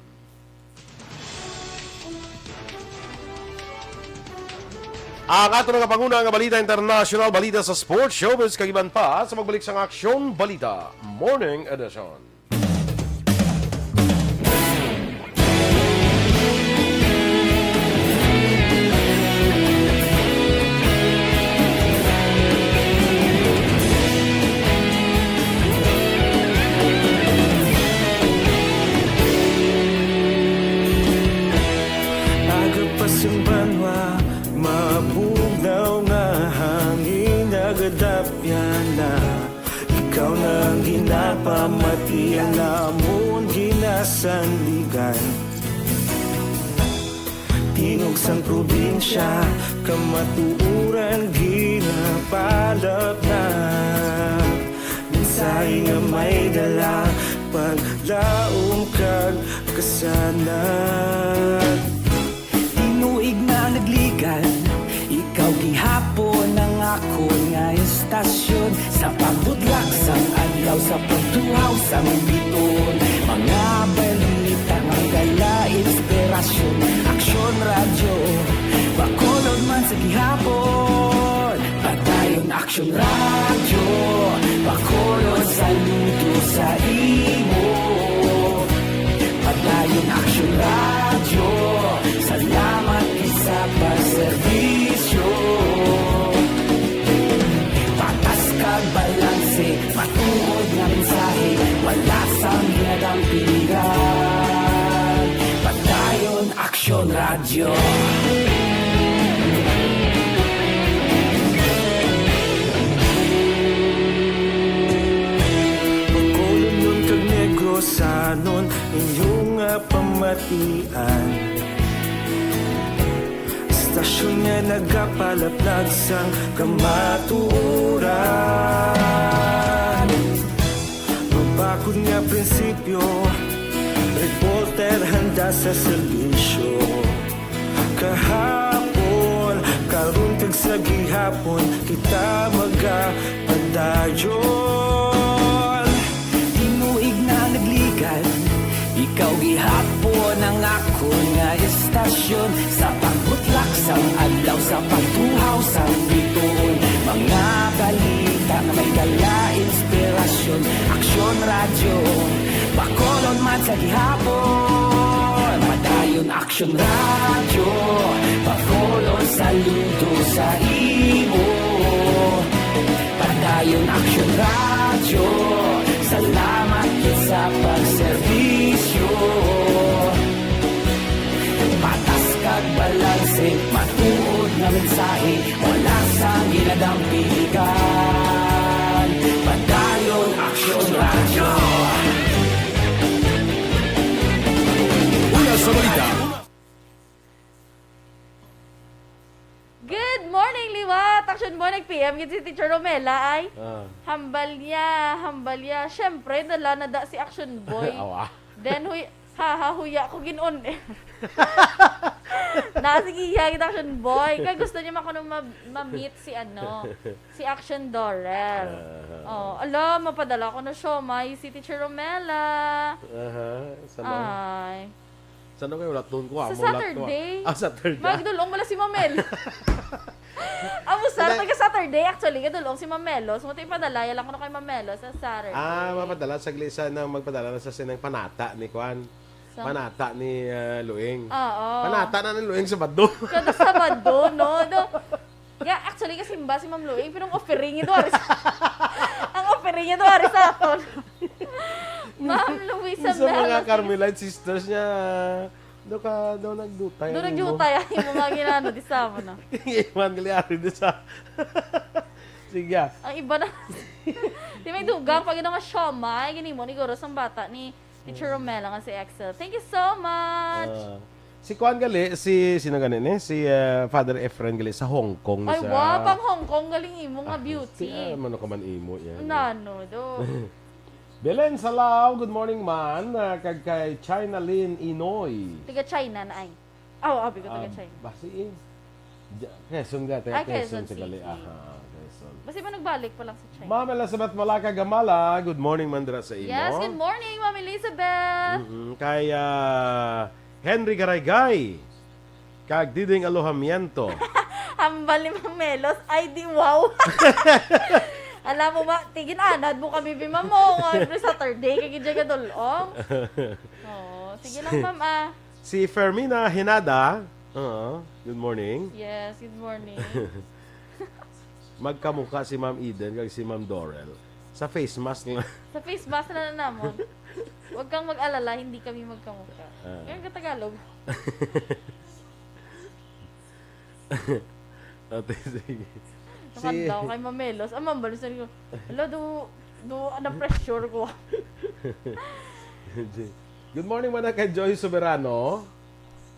Ang ato nga panguna nga balita international, balita sa sports, showbiz, kag iban pa sa pagbalik sang Aksyon Balita Morning Edition. Aga pa sang banwa, mabugnaw nga hangin, nagadapyan na. Ikaw na ang ginapamati, ang amon ginasandigan. Tingog sang probinsya, kamatuoran ginapalapnag. Mensahe nga may dala, paglaom kag kasanag. Tinuig na nagligan, ikaw gihapon ang akon nga estasyon. Sa pagbutlak sang adlaw, sa pagtuhaw sang biton, mga balita nga dala inspirasyon. Aksyon Radyo Bacolod man sa gihapon. Padayon Aksyon Radyo Bacolod, saludo sa imo. Padayon Aksyon Radyo, salamat gid sa pagserbisyo. Patas kag balanse, matuod nga mensahe, wala sang ginadampigan. Padayon Aksyon Radyo. Bacolodnon kag Negrosanon, inyo nga pamatian. Estasyon nga nagapalaplag sang kamatuoran. Mabakod nga prinsipyo, reporter handa sa serbisyo. Kahapon, karon kag sa gihapon, kita magapadayon. Tinuig na nagligan, ikaw gihapon ang akon nga estasyon. Sa pagbutlak sang adlaw, sa pagtuhaw sang bituon, mga balita nga may dala inspirasyon. Aksyon Radyo Bacolod man sa gihapon. Padayon Aksyon Radyo Bacolod, saludo sa imo. Padayon Aksyon Radyo, salamat gid sa pagserbisyo. Patas kag balanse, matuod nga mensahe, wala sang ginadampigan. Padayon Aksyon Radyo. Una sa balita. Good morning, liwat! Action Boy, nag-P M gid si Teacher Romela ay. Ah. Hambal niya, hambal niya. Siyempre, dala na da si Action Boy. Awa. Then, huy, ha, ha, huya ko gin-on eh. Na, sige, iya, kita Action Boy. Kaya gusto niya makuno ma-, ma-meet si ano, si Action Dorel. Aha. Oh, ala, mapadala ko na siomay si Teacher Romela. Aha, sa mga Ay. Sa ano kayo? Wala, doon ko, Sa amo, wala to, ah. Saturday. Ah, Saturday. Magdulong wala si Mamel. Amo, sir, Hindi. taga Saturday, actually, gadulong si Mamelo. So, ito ipadala, ya lang ko na kay Mamelo sa Saturday. Ah, mapadala, saglit sa nang magpadala na sa sinang panata ni Kwan. Sa Panata ni, ah, Luing. Oo. Panata na ni Luing Sabado. Kada Sabado, no? No. Yeah, actually, kasimba si Ma'am Luing, pero ang offering ito, ari sa, ang offering ito, ari sa aton. Ma'am Luisa Sa mga Melody. Carmelite sisters niya, do ka, do nagdutay Do ang imo. nagdutay ang imo nga ginano, di sama na. Iman gali ari di sa. Sige, ah. Ang iba na. Di may dugang, pag ino nga siomay, ginimo ni Goro sang bata ni Teacher Mm. Romela nga si Excel. Thank you so much. Ah. Si kuan gali, si, sino gani ni? Si, ah, Father Efren gali sa Hong Kong na Ay, sa wow, pang Hong Kong, galing imo nga Ah, beauty. si, ah, mano ka man imo yan. Nano, do. Belen Salao, good morning, man. Ah, kag kay China Lynn Inoy. Taga China na ay. Ah, oo, abi ko taga Ah, China. Basi, eh. Ja-, Quezon ka, taga Ay, Quezon Quezon sa gali. City. Aha, Quezon. Basi ba nagbalik pa lang sa China? Ma'am Elizabeth Malaka Gamala, good morning, man, dira sa imo. Yes, good morning, Ma'am Elizabeth. Mm-mm. Kay, ah, Henry Garaygay, kag Diding Alojamiento. Hambal ni Ma'am Melos, ay di wow. Alam mo ba, tigin-anad mo kami, Bimamo, nga every Saturday, kay gidya gadulong. Oo, sige lang, ma'am, ah. Si Fermina Hinada, oo, good morning. Yes, good morning. Magkamukha si Ma'am Eden kag si Ma'am Dorel. Sa face mask lang. Sa face mask na lang namon. Huwag kang mag-alala, hindi kami magkamukha. Ah. Kaya ka Tagalog. Ate, sige. Nakandaw kay Mamelos. Ah, Ma'am Balos, sabi ko, "Hala, do, do, na-pressure ko." Good morning, man, kay Joy Soberano.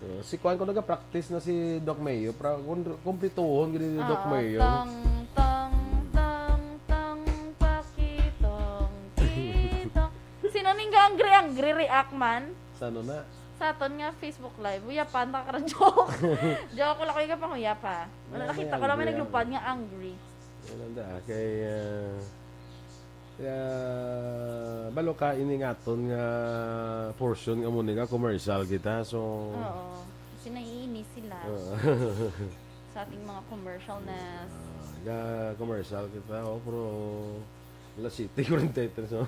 Uh, si kuan ko, naga-practice na si Doc Mayo. Pra-, kun-, kumplituhon gid ni Doc Ah, Mayo. Tang, tang, tang, tang, pakitong, kitong. Sino ning ga-angry-angry react man? Sa ano na? Sa aton nga Facebook Live. Uyapan ta ka ra, joke. Joke, wala ko yung kapanguyap, ha. Wala, wala, nakita ko lang may naglupad nga angry. Wala na, kay, ah, ah, balo ka ini nga aton nga portion nga mo ni nga commercial kita, so Oo. Kasi naiinis sila Oo. sa ating mga commercial na Ah, ga commercial kita, oh, pero alas siyete kuwarenta y tres, oh.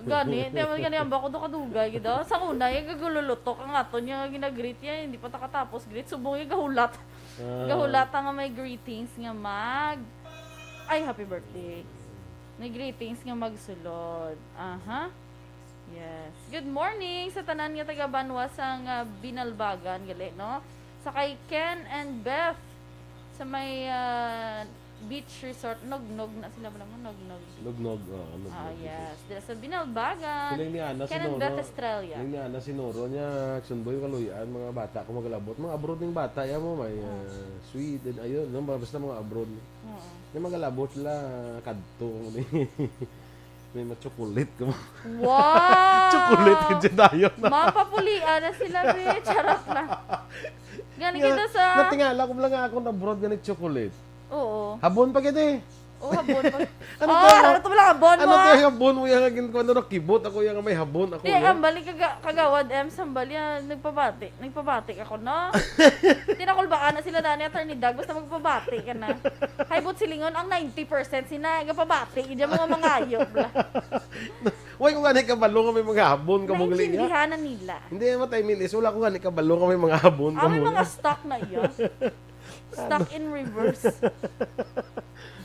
Gani, di man gani ang bako do kadugay, gid, oh. Sa una, yung gagululutok ang aton yung ginagreet niya, hindi pa takatapos greet, subong yung gahulat. Ah. Gahulat nga may greetings nga mag, ay, happy birthday. May greetings nga magsulod. Aha. Yes. Good morning sa tanan nga taga banwa sang, ah, Binalbagan, gali, no? Sa kay Ken and Beth sa may, ah, beach resort. Nognog na sila, wala mo, Nognog. Nognog, oo, Nognog Ah, Beach yes. Resort. Dila sa Binalbagan. Siling ni Ana Ken and Sinoro, Beth Estrella. Siling ni Ana Sinoro niya, "Sundoy, kaluy-an, mga bata ko magalabot." Mga abroad ning bata, ya mo, may, Oh. ah, Sweden, ayun, no? Mga, basta mga abroad. Oo. Yung magalabot la, kadto. May ma-chocolate ka mo. Wow! Chocolate ka dyan tayo na. Mapapulian na sila, be. Charot lang. Gani Nga, kita sa natingala ko lang nga akong abroad nga nag-chocolate. Oo. Habon pa gid eh. Oh, habon pa. Ano Oh, to? Ano to lang habon mo, Ano to ah? yung habon mo? Yung nga gin-, ano, nakibot ako yung may habon ako, Di, no? Ang balik kaga-, kagawad, M, sambal yan. Nagpabati. Nagpabati ako, no? Tinakulbaan na sila dani, Attorney Doug. Basta magpabati ka na. Hay, but silingon, ang ninety percent sina, nagpabati. Diyan mga mangayop, bla. Way ko gani kabalo nga may mga habon ka mo gali, ya. Naintindihan na nila. Hindi, what I mean is, wala ko gani kabalo nga may mga habon ka Ang may mo, mga ya. Stuck na iya. Stuck in reverse.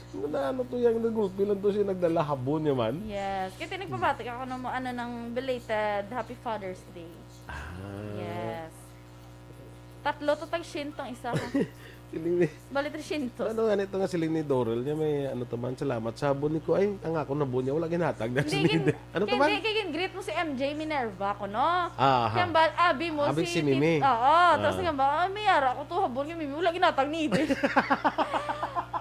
Ano na, ano to, yung nagulpi lang to siya, nagdala habon niya man. Yes. Kaya nagpabati ako ng mga, ano, ng belated Happy Father's Day. Ah. Yes. Tatlo to tag siyentong isa, ha? Siling ni Bali, tresyentos. Ano nga nito nga siling ni Dorel niya, may ano to man, "Salamat sa habon ni ko." Ay, ang ako na bunya, wala ginhatag na Hindi, siling gin-, ni Ano to man? Hindi, kay gin-greet mo si M J Minerva ko, no? Ah, aha. Kaya ba, abi mo Abi si si Mimi. Tit-, oo, tapos Ah. nga ba, "Ah, may ara ko to, habon kay Mimi, wala ginhatag ni Eden."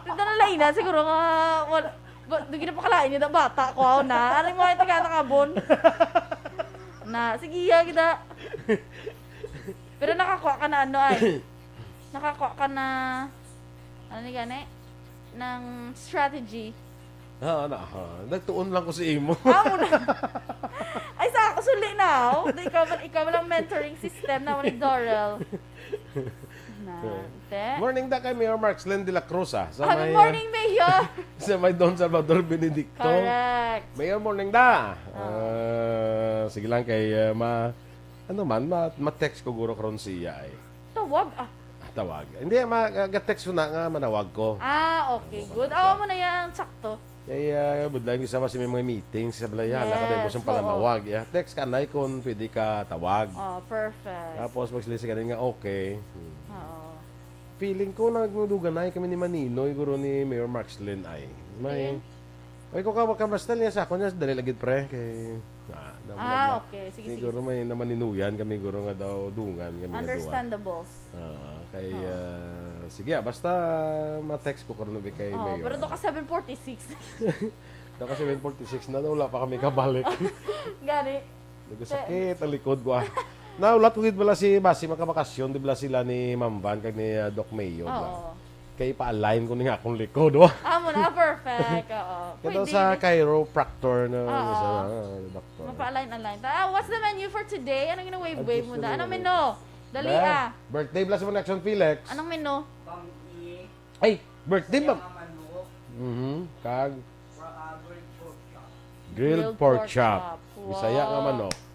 Ito na lainan, siguro nga, wala, ba, di ginapakalain niya, da, bata ko, ako na. Ano mo, ito ka, nakabon? Na, sige, ya, kita. Pero nakakuha ka na, ano, ay? Nakakuha ka na, ano ni gani? Ng strategy. Ah, ano, ah, nagtuon lang ko sa imo. Ah, muna. Ay, sa ako, suli na, oh. Di ikaw, ikaw lang mentoring system na, ni Doral. Na, te. Morning da kay Mayor Markslin de la Cruz, ah. Sa Ah, good may, ah, morning, Mayor. Sa may Don Salvador Benedicto. Correct. Mayor, morning da. Ah. Ah, sige lang kay, ah, ma-, ano man, ma-, ma-text ko guro karon siya, eh. Tawag, ah. Ah, tawag. Hindi, ma-, ga-text ko na nga manawag ko. Ah, okay, Ano good. ba Awa siya? mo na yan, sakto. Kay, ah, budlayan ko sa mas may mga meetings sa balay, hala ka dahil mo Yes, siyang oo. palanawag, ya. Text ka, anay, kung pwede ka tawag. Oh, perfect. Tapos, pag sila sigarin nga, okay. Hmm. Oo. Feeling ko, nagduganay kami ni Maninoy, guro ni Mayor Markslin, ay. May, Ayun. Ay, ko ka, ka, basta niya sa ako niya, dali lagi, pre, kay Ah, na, Ah, na, okay. Sige, sige, siguro sige. May namaninuyan kami, guro, nga daw dungan kami nga duha. Understandable. Ah, kay, Oo. ah, sige, ah, basta ma-text ko karon, Bi, kay Oo, Mayor. Pero do ka seven forty-six. Do ka seven forty-six na, wala pa kami kabalik. Gani. Nagkasakit ang likod ko, ah. Naulat ko gid bala si, basi makabakasyon, di bala sila ni Ma'am Van kag ni, ah, Doc Mayo, ba? Oo. Kay pa-align ko ni nga akong likod, oh. Amo na, perfect. Oo. Ito Pwede sa ni. Chiropractor na Oo. sa, ah, doktor. Mapa-align-align ta. Ah, what's the menu for today? Anong gina-wave-wave mo da? Anong menu? Dali, Ba? Ah. Birthday bala si Action Felix. Anong menu? Ay, birthday ba? Mhm. Kag grilled pork chop. Grilled pork chop. Bisaya nga manok. Wow.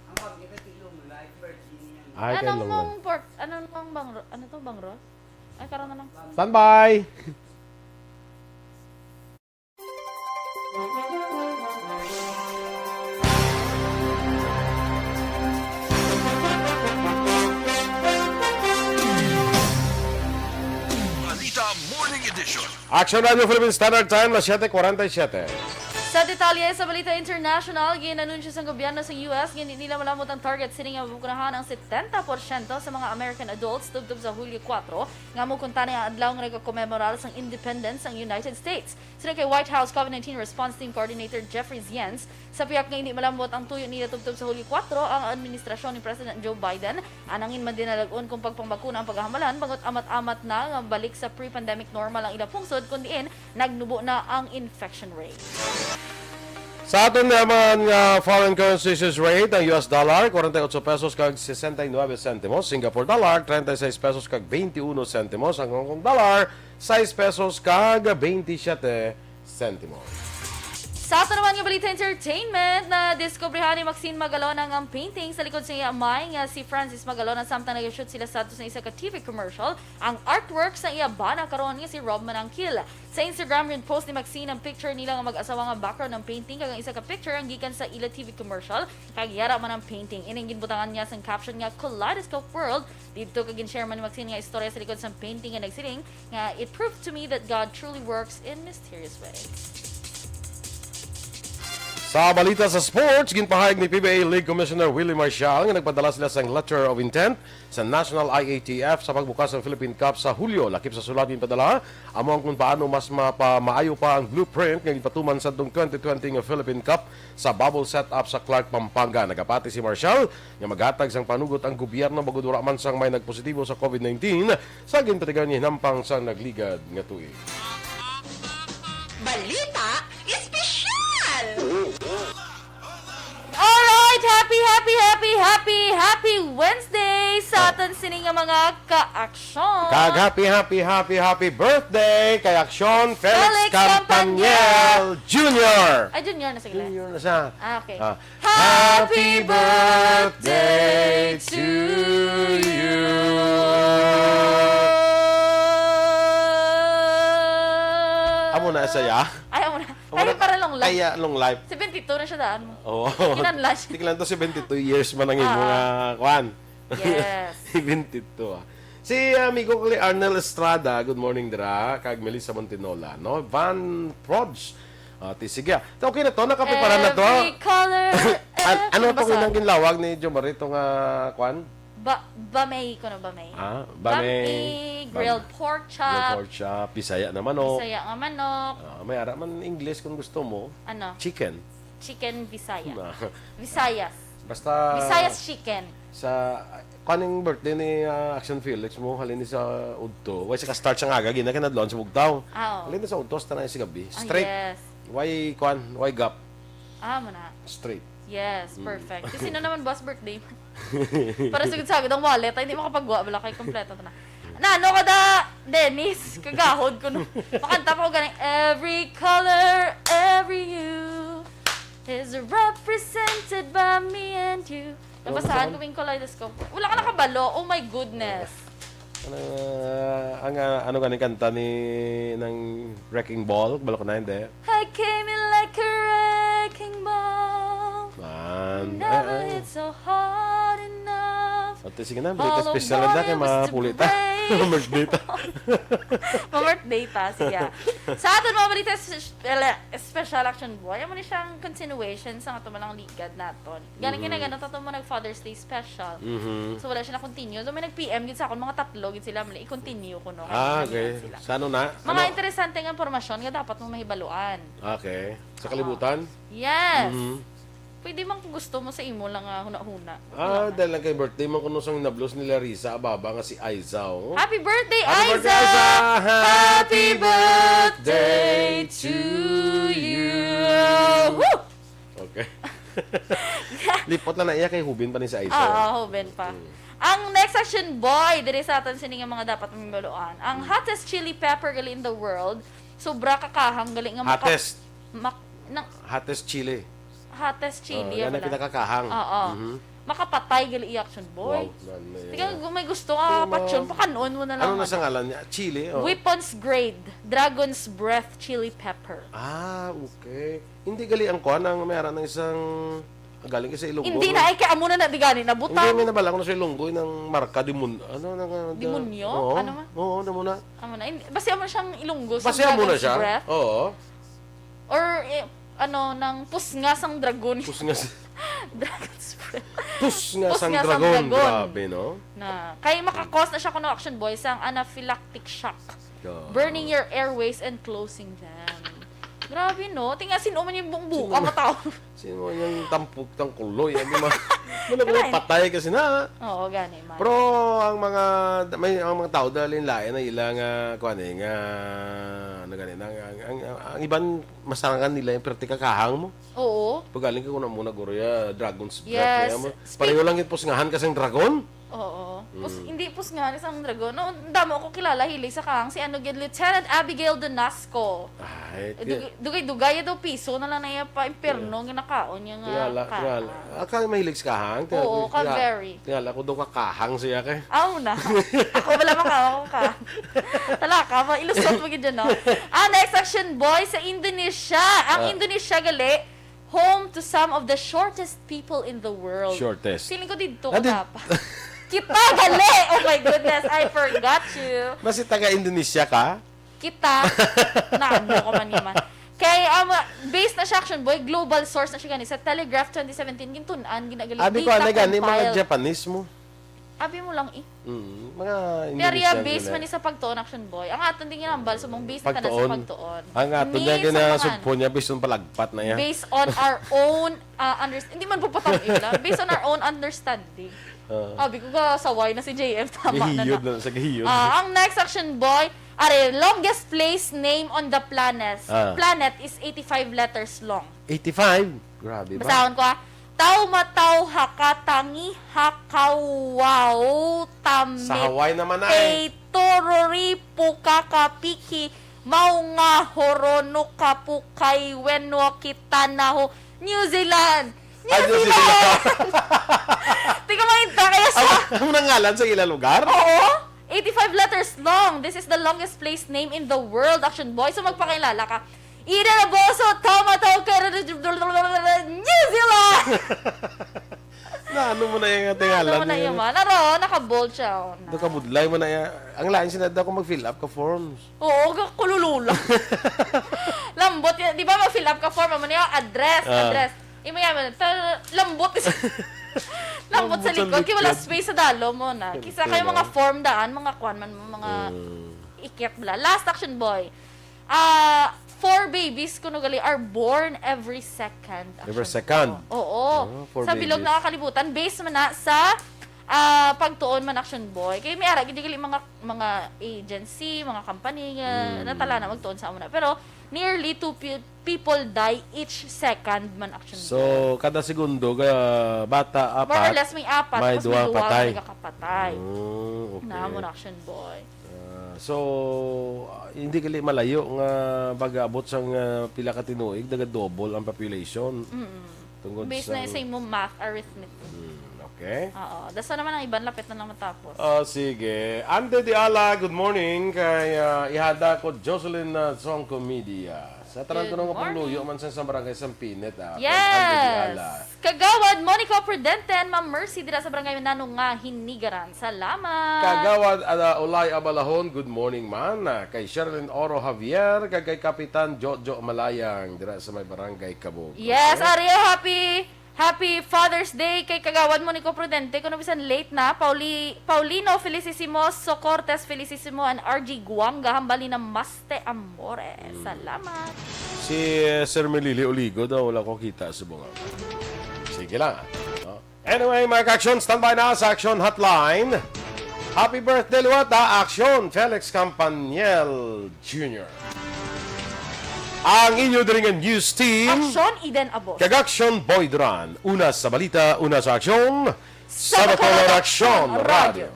Ay, kay Anong long mong life. Pork, anong mong bang, ano to, bangros? Ay, karon na lang. Standby! Balita Morning Edition. Action Radio Philippine Standard Time, las siete cuarenta y siete. Sa detalye sa balita international, gin-anunsyo sang gobyerno sa U S nga hindi nila malamot ang target sini nga mabukunahan ang setenta porsyento sa mga American adults tubtob sa Hulyo kuwatro, nga amo kuntani ang adlaw nga nagakomemorar sang independence ang United States. Suno kay White House COVID nineteen Response Team Coordinator Jeffrey Zients, sa pihak nga hindi malambot ang tuyo nila tubtob sa Hulyo kuwatro ang administrasyon ni President Joe Biden, anangin man dinalag-on kung pagpangbakuna ang paghambalan, bangod amat-amat na nga balik sa pre-pandemic normal ang ilang pungsod, kun diin nagnubo na ang infection rate. Sa aton naman nga foreign currency exchange rate, ang U S dollar, forty-eight pesos kag sesenta y nueve centimos, Singapore dollar, treinta y seis pesos kag veintiuno centimos, ang Hong Kong dollar, sais pesos kag veintisiete sentimos. Sa ato naman nga balita entertainment, nadiskubrihan ni Maxine Magalona ang painting sa likod sa iya amay nga si Francis Magalona samtang nag-shoot sila sa ato sa isa ka T V commercial. Ang artwork sa iya bana karon nga si Rob Manangkil. Sa Instagram, gin-post ni Maxine ang picture nila nga mag-asawa nga background ang painting, kag ang isa ka picture ang gikan sa ila T V commercial, kag yara man ang painting. Ining ginbutangan niya sang caption nga Kaleidoscope World didto, kag gin-share man ni Maxine nga istorya sa likod sang painting nga nagsiling nga, "It proved to me that God truly works in mysterious ways." Sa balita sa sports, ginpahayag ni P B A League Commissioner Willie Marcial nga nagpadala sila sang letter of intent sa National I A T F sa pagbukas sang Philippine Cup sa Hulyo. Lakip sa sulat ginpadala, amo ang kung paano mas mapamaayo pa ang blueprint nga ginpatuman sadtong twenty twenty nga Philippine Cup sa bubble setup sa Clark, Pampanga. Nagapati si Marcial nga maghatag sang panugot ang gobyerno bangod wala man sang may nagpositibo sa COVID nineteen sa ginpatigayon nga hinampang sang nagligad nga tuig. Balita Espesyal! Alright! Happy, happy, happy, happy, happy Wednesday sa Oh. aton sini nga mga kaaksyon. Kag happy, happy, happy, happy birthday kay Aksyon Felix Felix Campaniel Campaniel. Junior. Ay, junior na, sige. Junior na siya. Ah, okay. Ah. Happy birthday to you. Amo na siya? Ay, amo na. Amo Kaya na. Para long life. Kaya long life. Seventy-two na siya daan mo. Oo. Kinanla siya. Di ka lang to, seventy-two years man ang imo Ah. nga, kwan. Yes. Seventy-two, ah. Si amigo ko ni Arnel Estrada, good morning, dira, kag Melissa Montinola, no? Van Prods. Ah, ti, sige, ah. So, okay na to, nakaprepara na to. Every color, An-, ano every pa basa. Ang ginlawag ni Jo Marito nga, kwan? Ba-, bamay ko na, bamay. Ah, bamay. Bamay, grilled Bam-, pork chop. Grilled pork chop, Bisaya na manok. Bisaya nga manok. Ah, may ara man English kung gusto mo. Ano? Chicken. Chicken Bisaya. Na. Visayas. Basta Visayas chicken. Sa, kaning birthday ni, ah, Action Felix mo, halin ni sa udto. Way sa ka-start sa aga, gina kinadlawon sa bugtaw. Ah, oo. Halin ni sa udto, hasta na sa gabi. Ah, Straight. Yes. Way, kwan, way gap. Ah, mo na. Straight. Yes, Mm. perfect. Kasi na naman, boss, birthday. Para sugod-sagod ang wallet, ay, hindi makapagwa, wala kay kompleto na. Na, ano ka da, Dennis? Kagahod ko, no? Makanta pa ko ganing, "Every color, every hue is represented by me and you." Nabasahan Ano, ko yung kaleidoscope. Wala ka nakabalo. Oh my goodness. Ano, ang, ah, ano ganing kanta ni, ng Wrecking Ball? Balo ko na, hindi. I came in like a wrecking ball. Man. Never Ah, ah. hit so hard enough. Ate, sige na, balita All I special na wanted kay was mga to pulita. break Birthday ta. Ma-birthday ta siya. Sa aton mga balita, spe- special, action boy, amo ni siyang continuation sa ato malang ligad naton. Gani kay nagano tato mo nag Father's Day special. Mhm. So wala siya na-continue. So may nag-P M gid sa akon, mga tatlo gid sila, mali i-continue ko, no? Ah, Kaya okay. sila. Sa ano na? Mga Ano? Interesante nga impormasyon nga dapat mong mahibaluan. Okay. Sa kalibutan? Yes. Mhm. Pwede man kung gusto mo sa imo lang nga huna-huna. Ah, dahil lang kay birthday man kuno sang nablos ni Larissa Ababa nga si Aiza, oh. Happy birthday, Happy birthday, Aiza! Aiza! Happy Happy birthday to you! Woo! Okay. Lipot lang na iya kay hubin pa ni si Aiza. Ah, ah, hoben pa. Ang next action boy, diri sa aton sini nga mga dapat mahibaluan. Ang hottest chili pepper gali in the world, sobra kakahang gali nga maka- Hottest. mak- nang, Hottest chili. hottest chili. Oh, yan ang wala. Pinakakahang. Oo. Mhm. Makapatay gali iya action boy. Wow, nan, eh. Tika, may gusto ka, Oo, patyon, ma- pakanon mo na lang. Ano na sa Ano. ngalan niya? Chili? Oh. Weapon's grade, Dragon's Breath Chili Pepper. Ah, okay. Hindi gali ang kuan ang may ara ng isang galing sa Ilonggo. Hindi na, ay kaya amo na na di gani na Hindi, butang. May nabala ko na sa Ilonggo ng marka demun ano na nga da- Demonyo? Oo. Ano man? Oo, ano mo na? Amo na. Hindi- Basta amo na siyang Ilonggo. Sa Basta mo na Dragon's siya? Breath. Oo. Or eh, ano, nang pusnga sang dragon. Pusnga sa Dragon's Breath. Pusnga Pusnga sang sang dragon. dragon. Grabe, no? Na, kay makakos na siya kuno action boy sang anaphylactic shock. Yeah. Burning your airways and closing them. Grabe, no? Tinga, sino man yung buong buka Sino man? Mataw. Sino yung tampok tang kuloy? Ano ma? Wala ko Kalain. Patay kasi na. Oo, gani man. Pero ang mga may ang mga tao dali lain na ila nga kuan eh, nga ano gani na ang, ang, ang, ang iban masarangan nila yung perti kakahang mo. Oo. Pagaling ka kuna muna guro ya dragon's breath Yes. na mo. Speak- Pareho lang yung pusngahan kasing dragon. Oo. Pus, Mm. Hindi pusngahan isang dragon. No, damo ko kilala hilig sa kahang si ano gid, Lieutenant Abigail Donasco. Ay, Eh, dugi- Dugay-dugay daw piso na lang na iya pa impyerno nga nakaon niya nga Tingala, kahang. tingala. Ah, kay mahilig sa kahang? Oo, ka Tingala- very. Tingala ko daw kakahang siya kay. Aw na. Ako wala makaon ka. Talaka ba? Ilusot mo gid dyan, no? Ah, next action boy sa Indonesia. Ang Ah. Indonesia gali, home to some of the shortest people in the world. Shortest. Feeling ko dito Ah, ko di- dapat. Kita gali! Oh my goodness, I forgot you. Basi taga Indonesia ka? Kita. Na, ano ka man naman. Kay, um, based na siya, action boy, global source na siya gani. Sa Telegraph twenty seventeen, gintun-an, ginagali. Abi ko, ano gani, mga Japanese mo? Abi mo lang eh. Mm, mga Diarrhea Indonesian base gina. Man ni sa pagtuon, action boy. Ang aton din ginambal sa mong base na sa Pagtuon. Pagtuon. Ang aton Ni niya sa mga ginasugpo niya, based on palagpat na yan. Based on our own uh, understanding. Hindi man po patang ila. Based on our own understanding. Ah. Abi ko ga saway na si J F, tama na Gahiyod na. Na, sa gahiyod. Ah, ang next action boy, are longest place name on the planet. Ah. Planet is eighty-five letters long. Eighty-five? Grabe ba? Basahon ko ah. Tau matau hakatangi hakawau tame. Sa Hawaii naman ay. Peitorori pukakapiki mau nga horono kapukay wenwa kita naho. New Zealand! New Ah, New Zealand! Zealand. Tika, mainta kaya siya. Ang, ang nangalan sa ilang lugar? Oo. Eighty-five letters long. This is the longest place name in the world, action boy. So, magpakilala ka. Ida na boso, tama, tama, kaya New Zealand! Na ano mo na yung ating ngalan? Ano mo na yung man? Aro, naka-bold siya. Oh, na. Doon ka budlay mo na yan. Ang lain sila daw kung mag-fill up ka forms. Oo, ga- kululula. Lambot yan. Di ba mag-fill up ka form? Ano yung address? Ah. Address. Imo yan, man. Ta- lambot. Lambot sa Lambot sa likod. Kaya wala likod. Space sa dalo mo na. Kisa Correct, kayo mga correct. Form daan, mga kwan man, mga Mm. ikyat bala. Last action boy. Ah, four babies kuno gali are born every second. Every Action second? boy. Oo. Ah, four Sa bilog babies. Nakakalibutan, based man na sa ah, pagtuon man, action boy. Kay may ara gid gali mga mga agency, mga company nga Mm. natala na magtuon sa amo na. Pero nearly two pe- people die each second man, action So, boy. Kada segundo, ga, bata, More or apat, less may apat, may tapos duwa may duwa patay. Nagkakapatay. Oh, okay. Na amo na, action boy. Ah, so, ah, hindi gali malayo nga pag-abot sang ah, pila ka tinuig, naga-double ang population. Mm. Tungod Based sa na sa imong math arithmetic. Hmm, okay. Oo. Dasa naman ang iban, lapit na lang matapos. Ah, sige. Ande de Ala, good morning. Kay ah, ihada ko Jocelyn uh, Songko Media. Sa tanan Good kuno nga pangluyo morning. man sa, sa barangay Sampinit, ah, Yes! Kagawad Monico Prudente and Ma'am Mercy dira sa barangay Nanong nga Hinigaran. Salamat! Kagawad, ah, Olay Abalahon, good morning man. Ah, kay Sherilyn Oro Javier, kag kay Kapitan Jojo Malayang dira sa may barangay Kabog. Yes, Okay? Ario, happy, happy Father's Day kay Kagawad Monico Prudente. Kuno bisan late na, Pauli-, Paulino Felicissimo, Socortes Felicissimo, and R G Guanga, hambal ni na Maste Amore. Mm. Salamat. Si, eh, Sir Melili Oligo daw, wala ko kita sa bunga. Sige lang, ah. No? Anyway, mga ka-aksyon, standby na sa Aksyon Hotline. Happy birthday liwat, ha, Aksyon Felix Campaniel Junior. Ang inyo diri nga news team, Aksyon Eden Abos. Kag Aksyon Boy Duran. Una sa balita, una sa aksyon, sa Bacolod Aksyon Radio.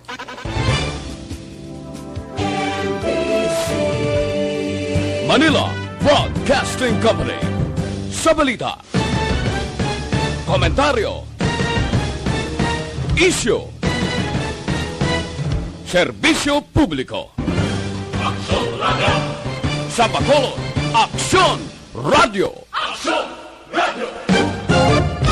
Manila Broadcasting Company. Sa balita, komentaryo, isyu, serbisyo publiko. Aksyon Radio. Sa Bacolod, Aksyon Radio. Aksyon